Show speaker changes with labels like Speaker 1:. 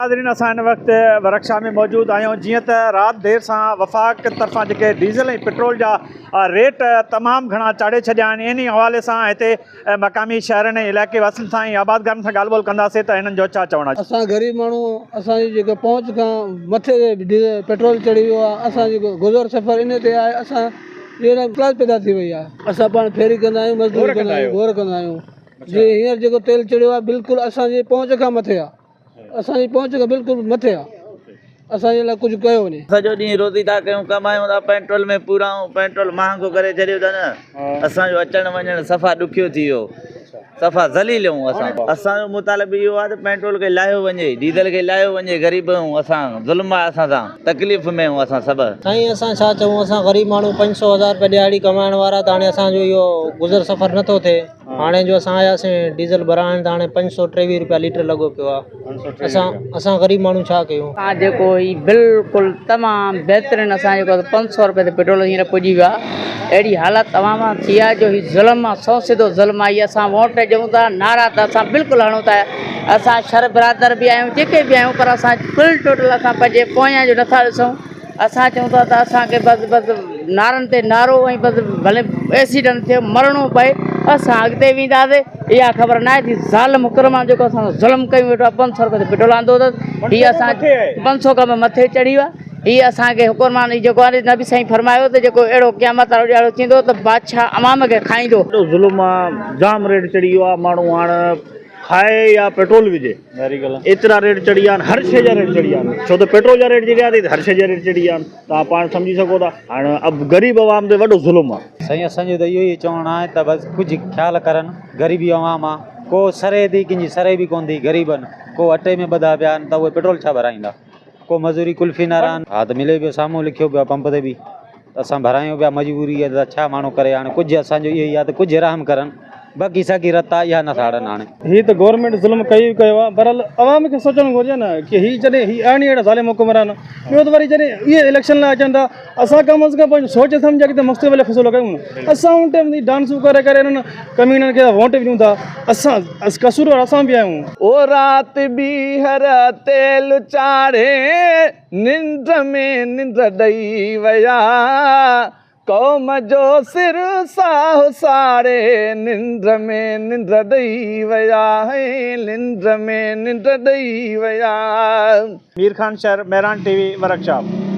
Speaker 1: ناظرين اسان هن وقت ورڪشاپ ۾ موجود آهيون جيئن ته رات دير سان وفاق طرفان جيڪي ڊيزل ۽ پيٽرول جا ريٽ تمام گهڻا چاڙهي ڇڏيا آهن انهي حوالي سان هتي مقامي شهرن ۽ علائقي واسين سان ۽ آبادگارن سان ڳالهه ٻولهه ڪنداسين ته هنن جو ڇا چوڻ آهي.
Speaker 2: اسان غريب ماڻهو اسان جي جيڪا پهچ کان مٿي ڊيزل پيٽرول چڙهي ويو آهي اسان جيڪو گذر سفر انهي تي آهي اسان جي لاء مشڪلات پيدا ٿي وئي آهي اسان پاڻ ڦيري ڪندا آهيون مزدوري ڪندا آهيون گهور ڪندا آهيون جي هينئر جيڪو تيل چڙهيو آهي بلڪل اسان جي پهچ کان مٿي آهي اسان جي پهچ کان بلڪل مٿي آ اسان جي لاء ڪجهه ڪيو وڃي.
Speaker 3: سڄو ڏينهن روزي ٿا ڪيون ڪمايون ٿا پيٽرول ۾ پورا آهيون پيٽرول مهانگو ڪري ڇڏيو اٿن اسان جو اچڻ وڃڻ صفا ڏکيو ٿي ويو صفا ذليل آهيون اسان اسان جو مطالبو اهو آهي ته پيٽرول کي لاهيو وڃي ڊيزل کي لاهيو وڃي غريب آهيون اسان ظلم آهي اسان سان تڪليف ۾ آهيون اسان سڀ.
Speaker 4: سائين اسان ڇا چئون اسان غريب ماڻهو 500 هزار رپيا ڏهاڙي ڪمائڻ وارا ته هاڻي اسان جو اهو گذر سفر نٿو ٿئي. هاڻي جو اسان آياسين ڊيزل ڀرائڻ ته هاڻي 523 روپيا ليٽر لڳو پيو آ اسان اسان غريب ماڻهو ڇا ڪيون.
Speaker 5: اسان جيڪو هي بلڪل تمام بهترين اسان جيڪو 500 روپئي تي پيٽرول هينئر پڄي ويو آ اهڙي حالت عوام سان ٿي آ جو هي ظلم آ سو سڌو ظلم آ هي اسان ووٽ ڏيون ٿا نعرا ته اسان بلڪل هڻون ٿا اسان شھر برادر به آهيون جيڪي به آهيون پر اسان فل ٽوٽل اسان پنهنجي پويان جو نٿا ڏسون اسان چئون ٿا ته اسان کي بس بس نعرن تي نعرو ۽ بس ڀلي ايڪسيڊنٽ ٿئي مرڻو پئي اسان اڳتي وينداسي اها خبر ناهي ٿي ظالم حڪمران جيڪو اسان سان ظلم ڪيون ويٺو آهي 500 روپئي تي پيٽرول آندو اٿس هي اسان 500 کان به مٿي چڙهي ويو آهي هي اسان کي حڪمران هي جيڪو آهي نبي سائين فرمايو ته جيڪو اهڙو قيامت وارو ڏهاڙو ٿيندو ته بادشاهه عوام کي کائيندو.
Speaker 6: وڏو ظلم آ جام ريٽ چڙهي ويو آ ماڻهو هاڻ کائي يا پيٽرول وجهي ايترا ريٽ چڙهي ويا آهن هر شيء جا ريٽ چڙهي ويا آهن ڇو ته پيٽرول جا ريٽ چڙهي ويا آهن هر شيء جا ريٽ چڙهي ويا آهن توهان پاڻ سمجهي سگهو ٿا هاڻ اب غريب عوام تي وڏو ظلم آهي.
Speaker 7: سائين اسان جو ته اهو ئي چوڻ آهي ته بس ڪجهه خيال ڪرن غريبي عوام آ ڪو سري ٿي ڪنهن جي سري به ڪون ٿي غريبن ڪو اٽي ۾ ٻڌا پيا آهن ته اهي پيٽرول ڇا ڀرائيندا ڪو مزوري قلفي نه رهن. ها ته ملي پيو سامهون لکيو پيو آهي پمپ تي به ته اسان ڀرايون پيا مجبوري آهي ته ڇا ماڻهو ڪري هاڻي ڪجهه اسان جو اهو ئي آهي ته ڪجهه رحم ڪرن باقي ساڳي رت آهي اها نه ساڙن هاڻي.
Speaker 8: هي ته گورنمينٽ ظلم ڪيو ئي ڪيو آهي بهرحال عوام کي سوچڻ گهرجي نه ڪي هي جڏهن هي آهن ئي اهڙا ظالم حڪمران ٻيو ته وري جڏهن اهي اليڪشن لاء اچن ٿا اسان ڪم از ڪم پنهنجي سوچ سمجهه اڳتي مستقبل جو فيصلو ڪيون نه اسان ان ٽائيم تي ڊانسون ڪري ڪري انهن ڪمينن کي ووٽ وجهون ٿا اسان قصوروار اسان به آهيون.
Speaker 9: او رات ٻيهر تيل چاڙهي ننڊ ۾ ننڊ ڏئي ويا قوم جو سر ساهه ساڙي ننڊ ۾ ننڊ ڏئي ويا ننڊ ۾ ننڊ ڏئي ويا.
Speaker 1: مير خان شھر، مهراڻ ٽي وي، ورڪشاپ.